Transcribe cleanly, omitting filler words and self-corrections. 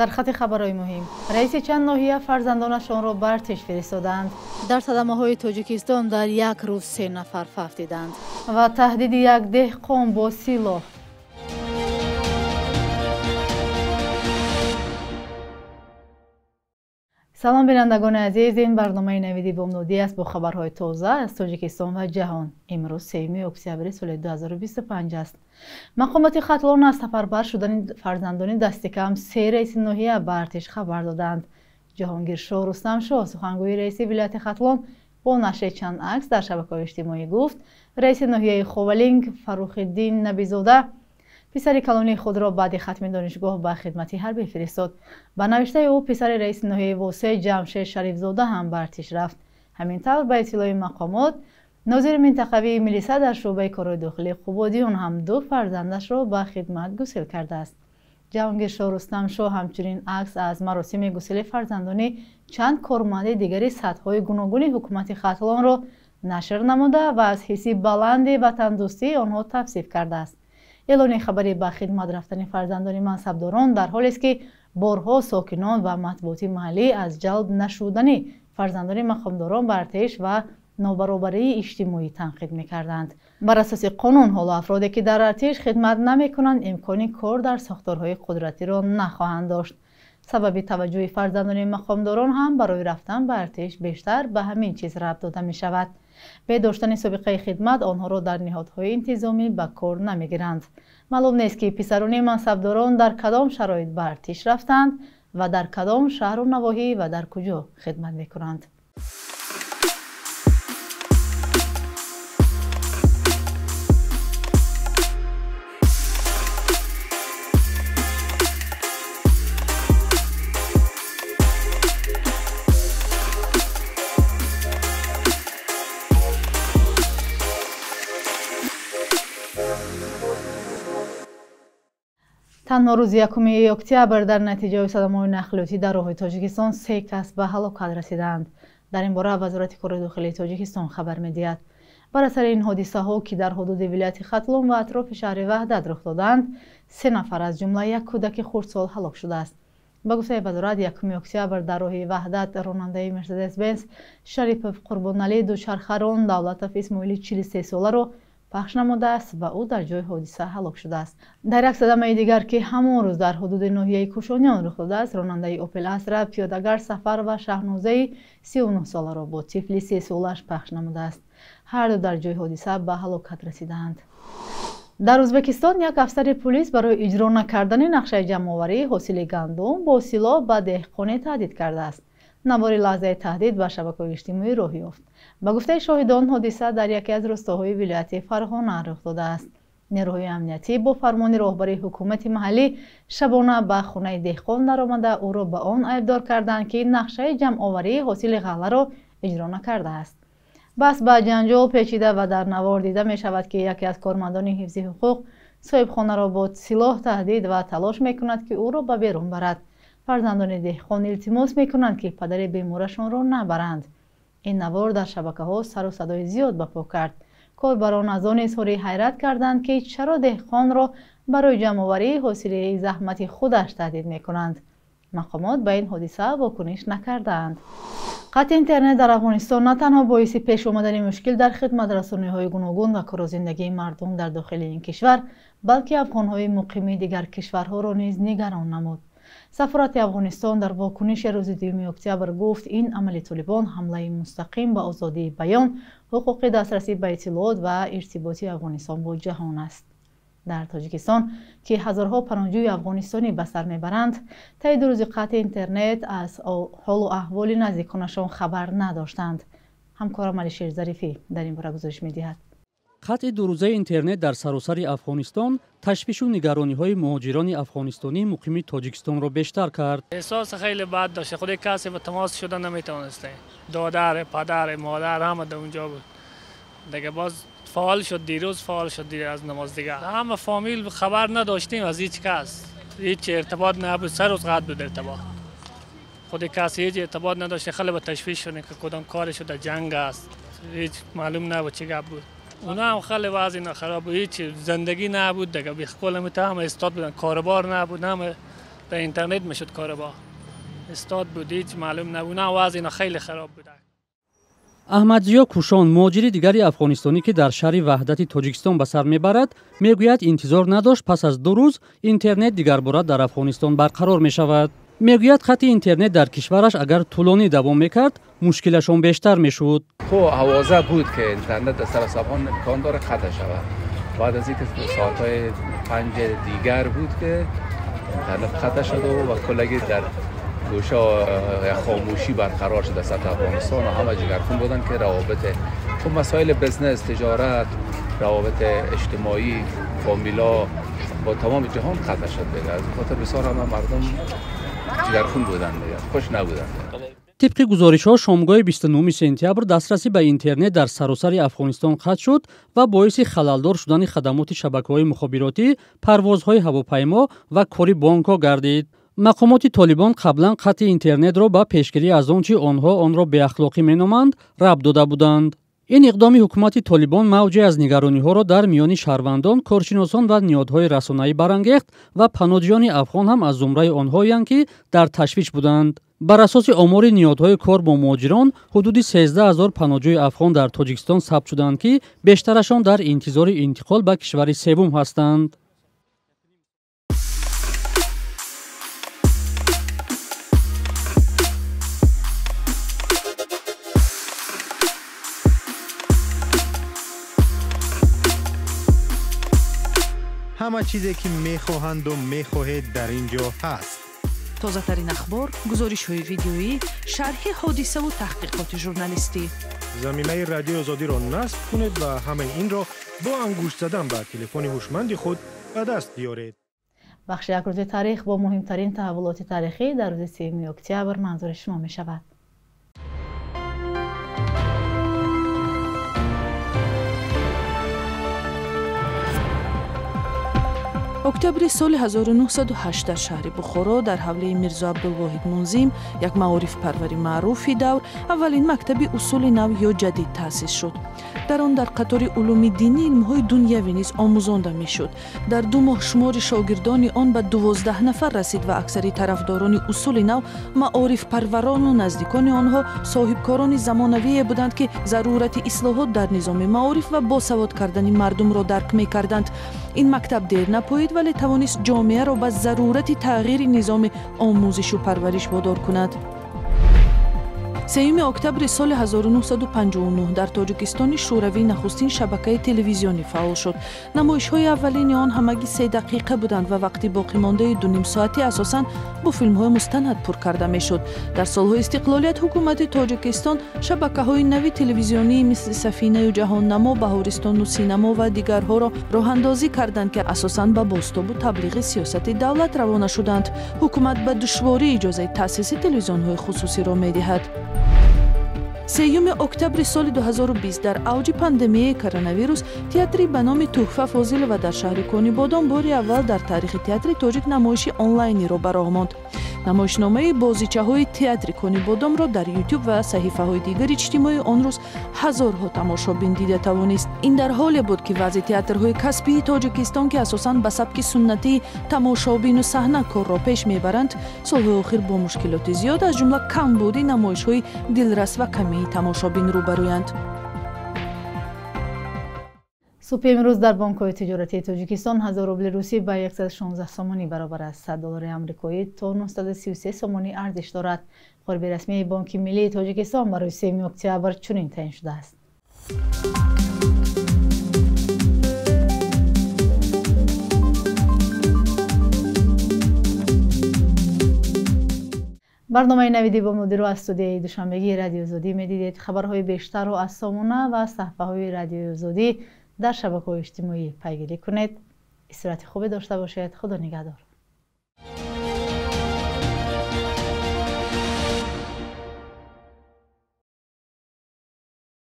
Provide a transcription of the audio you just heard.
Сархати хабарҳои муҳим. Раиси чанд ноҳия фарзандонашонро ба артиш фиристоданд. Дар садамаҳои Тоҷикистон дар як рӯз 3 нафар фавтиданд. Ва таҳдиди як деҳқон бо силоҳ. Салом бинандагони азиз, ин барномаи навиди бомдодӣ аст бо хабарҳои тоза аз Тоҷикистон ва ҷаҳон. Имрӯз 3 октябри соли 2025 аст. Мақомоти Хатлон аз сафарбар шудани фарзандони дастикам 3 раиси ноҳия ба артиш хабар доданд. Ҷаҳонгиршоҳ Рустамшоҳ, сухангӯи раиси вилояти Хатлон, бо нашри чанд акс дар шабакаҳои иҷтимоӣ гуфт, раиси ноҳияи Ховалинг Фаррухиддин Набизода писари калонии худро баъди хатми донишгоҳ ба хидмати ҳарбӣ фиристод. Ба навиштаи ӯ, писари раиси ноҳияи Восеъ Ҷамшед Шарифзода ҳам ба артиш рафт. Ҳамин тавр, ба иттилои мақомот, нозири минтақавии милиса дар шӯъбаи корҳои дохилии Қубодиён ҳам 2 фарзандашро ба хидмат гусел кардааст. Ҷаҳонгиршоҳ Рустамшоҳ ҳамчунин акс аз маросими гусели фарзандони чанд корманди дигари сатҳҳои гуногуни ҳукумати Хатлонро нашр намуда ва аз ҳисси баланди ватандӯстии онҳо тавсиф кардааст. Эълони хабари ба хидмат рафтани фарзандони мансабдорон дар ҳолест, ки борҳо сокинон ва матбуоти маҳаллӣ аз ҷалб нашудани фарзандони мақомдорон ба артиш ва нобаробарии иҷтимоӣ танқид мекарданд. Бар асоси қонун, ҳоло афроде, ки дар артиш хидмат намекунанд, имкони кор дар сохторҳои қудратиро нахоҳанд дошт. Сабаби таваҷҷӯҳи фарзандони мақомдорон ҳам барои рафтан ба артиш бештар ба ҳамин чиз рабт дода мешавад. Бе доштани собиқаи хидмат онҳоро дар ниҳодҳои интизомӣ ба кор намегиранд. Маълум нест, ки писарони мансабдорон дар кадом шароит ба артиш рафтанд ва дар кадом шаҳру навоҳӣ ва дар куҷо хидмат мекунанд. Танҳо рӯзи 1 октябр дар натиҷаи садамаҳои нақлиётӣ дар роҳҳои Тоҷикистон 3 кас ба ҳалокат расиданд. Дар ин бора Вазорати корҳои дохилии Тоҷикистон хабар медиҳад. Бар асари ин ҳодисаҳо, ки дар ҳудуди вилояти Хатлон ва атрофи шаҳри Ваҳдат рух доданд, 3 нафар аз ҷумла як кӯдаки хурдсол ҳалок шудааст. Ба гуфтаи вазорат, 1 октябр дар роҳи Ваҳдат ронандаи Мерседес-Бенз Шарипов Қурбоналӣ дучархарон Давлатов Исмоили 43 соларо пахш намудааст ва ӯ дар ҷои ҳодиса ҳалок шудааст. Дар як садамаи дигар, ки ҳамон рӯз дар ҳудуди ноҳияи Кӯшониён рух додааст, ронандаи Опел Астра пиёдагар Сафар ва Шаҳнозаи 39 соларо бо тифли 3 солааш пахш намудааст. Ҳарду дар ҷои ҳодиса ба ҳалокат расидаанд. Дар Ӯзбекистон як афсари пулис барои иҷро накардани нақшаи ҷамъоварии ҳосили гандум бо силоҳ ба деҳқоне таҳдид кардааст. Навори лаҳзаи таҳдид ба шабакаҳои иҷтимоӣ роҳ ёфт. Ба гуфтаи шоҳидон, ҳодиса дар яке аз рустоҳои вилояти Фарғона рух додааст. Нерӯҳои амниятӣ бо фармони роҳбари ҳукумати маҳаллӣ шабона ба хонаи деҳқон даромада, ӯро ба он айбдор карданд, ки нақшаи ҷамъоварии ҳосили ғалларо иҷро накардааст. Бас ба ҷанҷол печида ва дар навор дида мешавад, ки яке аз кормандони ҳифзи ҳуқуқ соҳибхонаро бо силоҳ таҳдид ва талош мекунад, ки ӯро ба берун барад. Фарзандони деҳқон илтимос мекунанд, ки падари беморашонро набаранд. Ин навор дар шабакаҳо сару садои зиёд ба по кард. Корбарон аз он изҳори ҳайрат карданд, ки чаро деҳқонро барои ҷамъоварии ҳосили заҳмати худаш таҳдид мекунанд. Мақомот ба ин ҳодиса вокуниш накардаанд. Қатъи интернет дар Афғонистон на танҳо боиси пеш омадани мушкил дар хидматрасониҳои гуногун ва кору зиндагии мардум дар дохили ин кишвар, балки афғонҳои муқими дигар кишварҳоро низ нигарон намуд. Сафорати Афғонистон дар вокуниши рӯзи 2 октябр гуфт, ин амали толибон ҳамлаи мустақим ба озодии баён, ҳуқуқи дастрасӣ ба иттилоот ва иртиботи Афғонистон бо ҷаҳон аст. Дар Тоҷикистон, ки ҳазорҳо паноҳҷӯи афғонистонӣ ба сар мебаранд, таи 2 рӯзи қатъи интернет аз ҳолу аҳволи наздиконашон хабар надоштанд. Ҳамкорам Алишер Зарифӣ дар ин бора гузориш медиҳад. Қатъи дурӯзаи интернет дар саросари Афғонистон ташвишу нигарониҳои муҳоҷирони афғонистонӣ муқими Тоҷикистонро бештар кард. Эҳсос хеле бад дошт. Худи касе ба тамос шуда наметавонистем. Додар, падар, модар ҳама дар унҷо буд. Дига боз фаъол шуд, дирӯз фаъол шуд аз намоз. Дига ҳама фамил хабар надоштем аз ҳеҷ кас. Ҳеҷ иртибот набуд, 3 рӯз қатъ буд иртибот. Худи кас ҳеҷ иртибот надошт. Хеле ба ташвиш шудем, ки кадом кори шуда, ҷанг аст, ҳеҷ маълум набуд чӣ гап буд. اونا هم خیلی وضع خراب بود. هیچ زندگی نبود دیگه. بی کل هم استاد بودن، کاروبار نبود، همه در اینترنت میشد کار با استاد بود، هیچ معلوم نبود، نه وضع اینا خیلی خراب بود. Аҳмадзиё Кушон, муҳоҷири дигари афғонистонӣ, ки дар шаҳри Ваҳдати Тоҷикистон ба сар мебарад, мегӯяд, интизор надошт пас аз 2 рӯз интернет дигарбора дар Афғонистон барқарор мешавад. Мегӯяд, хати интернет дар кишвараш агар тӯлонӣ давом мекард, мушкилашон бештар мешуд. Хо овоза буд, ки интернет дар сар афғон имкон дорад қатъ шавад. Баъд аз инки соатҳои 5 дигар буд, ки интернет қатъ шуд ва куллагӣ дар گوشه خاموشی برقرار شده سطح افغانستان و همه جگرخون بودن که روابط، چون مسائل business، تجارت، روابط اجتماعی، فامیلا با تمام جهان قطع شد دیگه. از خاطر بسیار همه مردم جگرخون بودن دیگه، خوش نبودن. Тибқи гузоришҳо, шомгоҳи 29 сентябр дастрасӣ ба интернет дар саросари Афғонистон қатъ шуд ва боиси халалдор шудани хадамоти шабакаҳои мухобиротӣ, парвозҳои ҳавопаймо ва кори бонкҳо гардид. Мақомоти Толибон қаблан қатъи интернетро ба пешгирӣ аз он чи онҳо онро беахлоқӣ меноманд, рабт дода буданд. Ин иқдоми ҳукумати Толибон мавҷе аз нигарониҳоро дар миёни шаҳрвандон, коршиносон ва ниҳодҳои расонаӣ барангехт ва паноҳҷӯёни афғон ҳам аз зумраи онҳоянд, ки дар ташвиш буданд. Бар асоси омори ниҳодҳои кор бо муҳоҷирон, ҳудуди 13 000 паноҳҷӯи афғон дар Тоҷикистон сабт шуданд, ки бештарашон дар интизори интиқол ба кишвари севум ҳастанд. Ҳама чизе, ки мехоҳанду мехоҳед, дар ин ҷо ҳаст. Тозатарин ахбор, гузоришҳои видеоӣ, шарҳи ҳодисаву таҳқиқоти журналистӣ. Замимаи Радиои Озодиро насб кунед ва ҳамаи инро бо ангушт задан ба телефони ҳушманди худ ба даст биёред. Бахши як рӯзи таърих бо муҳимтарин таҳаввулоти таърихӣ дар рӯзи 3 октябр манзури шумо мешавад. Октябри соли 1908 дар шаҳри Бухоро дар ҳавлии Мирзо Абдулвоҳид Мунзим, як маорифпарвари маъруфи давр, аввалин мактаби усули нав ё ҷадид таъсис шуд. Дар он дар қатори улуми динӣ илмҳои дунявӣ низ омӯзонда мешуд. Дар 2 моҳ шумори шогирдони он ба 12 нафар расид ва аксари тарафдорони усули нав маорифпарварону наздикони онҳо соҳибкорони замонавие буданд, ки зарурати ислоҳот дар низоми маориф ва босавод кардани мардумро дарк мекарданд. Ин мактаб дер напоид, вале тавонист ҷомеаро ба зарурати тағйири низоми омӯзишу парвариш водор кунад. 3 октябри соли 1959 дар Тоҷикистони Шӯравӣ нахустин шабакаи телевизионӣ фаъол шуд. Намоишҳои аввалини он ҳамагӣ 3 дақиқа буданд ва вақти боқимондаи 2,5 соатӣ асосан бо филмҳои мустанад пур карда мешуд. Дар солҳои истиқлолият ҳукумати Тоҷикистон шабакаҳои нави телевизионии мисли Сафинаю Ҷаҳоннамо, Баҳористону Синамо ва дигарҳоро роҳандозӣ карданд, ки асосан ба бозтобу таблиғи сиёсати давлат равона шуданд. Ҳукумат ба душворӣ иҷозаи таъсиси телевизионҳои хусусиро медиҳад. 3 октябри соли 2020 дар авҷи пандемияи коронавирус театри ба номи Туҳфа Фозилова дар шаҳри Конибодом бори аввал дар таърихи театри тоҷик намоиши онлайниро ба роҳ монд. Намоишномаи бозичаҳои театри Конибодомро дар Ютуб ва саҳифаҳои дигари иҷтимоӣ он рӯз ҳазорҳо тамошобин дида тавонист. Ин дар ҳоле буд, ки вазъи театрҳои касбии Тоҷикистон, ки асосан ба сабки суннатии тамошобину саҳна корро пеш мебаранд, солҳои охир бо мушкилоти зиёд, аз ҷумла камбуди намоишҳои дилрас ва камии тамошобин рӯбарӯянд. Субҳи имрӯз дар бонкҳои тиҷоратии Тоҷикистон 1000 рубли русӣ ба 116 сомонӣ баробар аст. 100 доллари амрикоӣ то 933 сомонӣ арзиш дорад. Қурби расмии Бонки Миллии Тоҷикистон барои 3 октябр чунин таъин шудааст. Барномаи навиди бомдодиро аз студияи Душанбегии Радиои Озодӣ медидед. Хабарҳои бештарро аз сомона ва саҳифаҳои Радиои Озодӣ дар шабакаҳои иҷтимоӣ пайгирӣ кунед. Истироҳати хубе дошта бошед. Худо нигаҳдор.